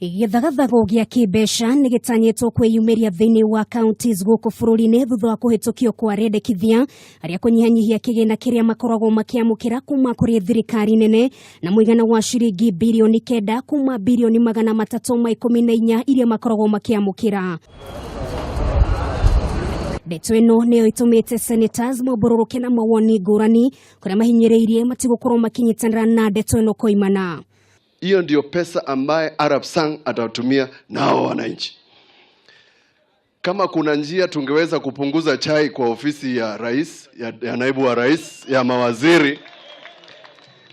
Gĩthagathago gĩa kĩmbeca nĩ gĩtanyĩtwo kwĩyumĩria thĩinĩ wa counties gũkũ bũrũri-inĩ thutha wa kũhĩtũkio kwa rĩendekithia rĩa kũnyihanyihia kĩgĩna kĩrĩa makoragwo makĩamũkĩra kuma kũrĩ thirikari nene na mũigana wa ciringi birioni 9 kuma birioni 314 iria makoragwo makĩamũkĩra. Ndeto ĩno nĩyo ĩtũmĩte senators maũmbũrũrũke na mawoni ngũrani kũrĩa mahinyĩrĩirie matigũkorwo makĩnyitanĩra na ndeto ĩno koimana. Hiyo ndio pesa ambaye Arap Sang atatumia nao wananchi. Kama kuna njia tungeweza kupunguza chai kwa ofisi ya rais, ya naibu wa rais, ya mawaziri,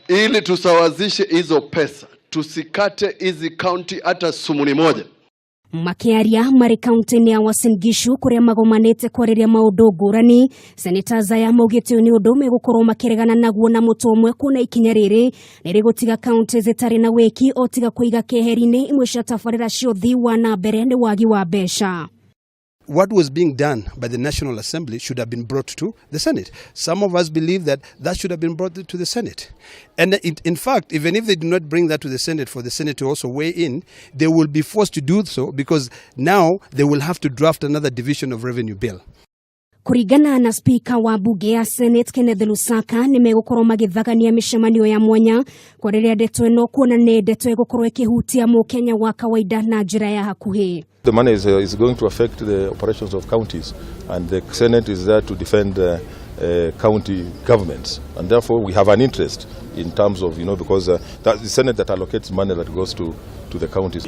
ili tusawazishe hizo pesa, tusikate hizi kaunti hata sumuni moja. Makĩaria marĩ kaunti-inĩ ya Uasin Gishu kũrĩa magomanĩte kwarĩria maũndũ ngũrani, senators aya maugĩte ũyũ nĩ ũndũ megũkorwo makĩregana naguo na mũtwe ũmwe, kuona ikinya rĩrĩ nĩ rĩgũtiga kaunti zitarĩ na wĩki o tiga kũiga keheri-inĩ imwe cia tabarĩra cia ũthii wa na mbere nĩ wagi wa mbeca. What was being done by the National Assembly should have been brought to the Senate. Some of us believe that that should have been brought to the Senate. And in fact, even if they do not bring that to the Senate for the Senate to also weigh in, they will be forced to do so because now they will have to draft another division of revenue bill. Kũringana na spika wa bunge ya Senate Kenneth Lusaka, nĩ megũkorwo magĩthagania mĩcemanio ya mwanya kwarĩrĩria ndeto ĩno, kuona nĩ ndeto ĩgũkorwo ĩkĩhutia mũkenya wa kawaida na njĩra ya hakuhĩ. The money is going to affect the operations of counties, and the Senate is there to defend county governments, and therefore we have an interest in terms of, because that's the Senate that allocates money that goes to the counties.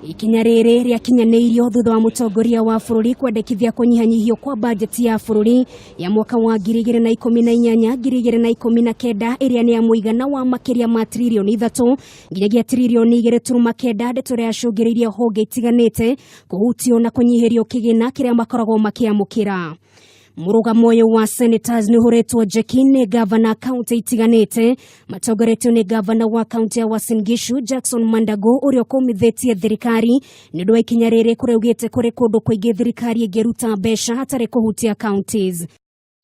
Ikinya rĩrĩ rĩakinyanĩirio thutha wa mũtongoria wa bũrũri kwendekithia kũnyihanyihio kwa bajeti ya bũrũri ya mwaka wa 2018 2019, ĩrĩa nĩ ya mũigana wa makĩria ma 3 tririoni nginyagia 2.9 tririoni, ndeto ĩrĩa yacũngĩrĩirie honge itiganĩte kũhutio na kũnyihĩrio kĩgĩna kĩrĩa makoragwo makĩamũkĩra. Mũrũgamo ũyũ wa senators nĩ ũhũrĩtwo njeki nĩ gavana kaunti itiganĩte matongoretio nĩ gavana wa kaunti ya Uasin Gishu Jackson Mandago, ũrĩa ũkũmithĩtie thirikari nĩ ũndũ wa ikinya rĩrĩ, kũrĩa augĩte kũrĩ kũndũ kũingĩ thirikari ĩngĩruta mbeca hatarĩ kũhutia counties.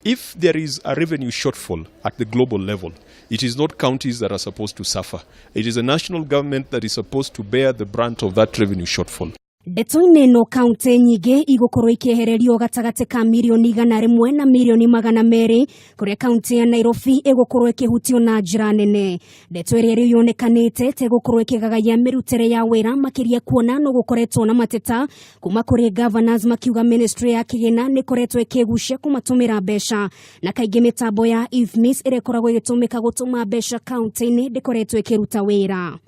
If there is a revenue shortfall at the global level, it is not counties that are supposed to suffer. It is the national government that is supposed to bear the brunt of that revenue shortfall. Ndeto-inĩ ĩno, kaunti nyingĩ igũkorwo ikĩehererio gatagatĩ ka 100 mirioni na 200 mirioni, kũrĩa kaunti ya Nairobi ĩgũkorwo ĩkĩhutio na njĩra nene. Ndeto ĩrĩa rĩu yonekanĩte ta ĩgũkorwo ĩkĩgagaia mĩrutĩre ya wĩra makĩria, kuona no gũkoretwo na mateta kuma kũrĩ governors makiuga ministry ya kĩgĩna nĩ ĩkoretwo ĩkĩgucia kũmatũmĩra mbeca, na kaingĩ mĩtambo ya IFMIS ĩrĩa ĩkoragwo ĩgĩtũmĩka gũtũma mbeca kaunti-inĩ ndĩkoretwo ĩkĩruta wĩra.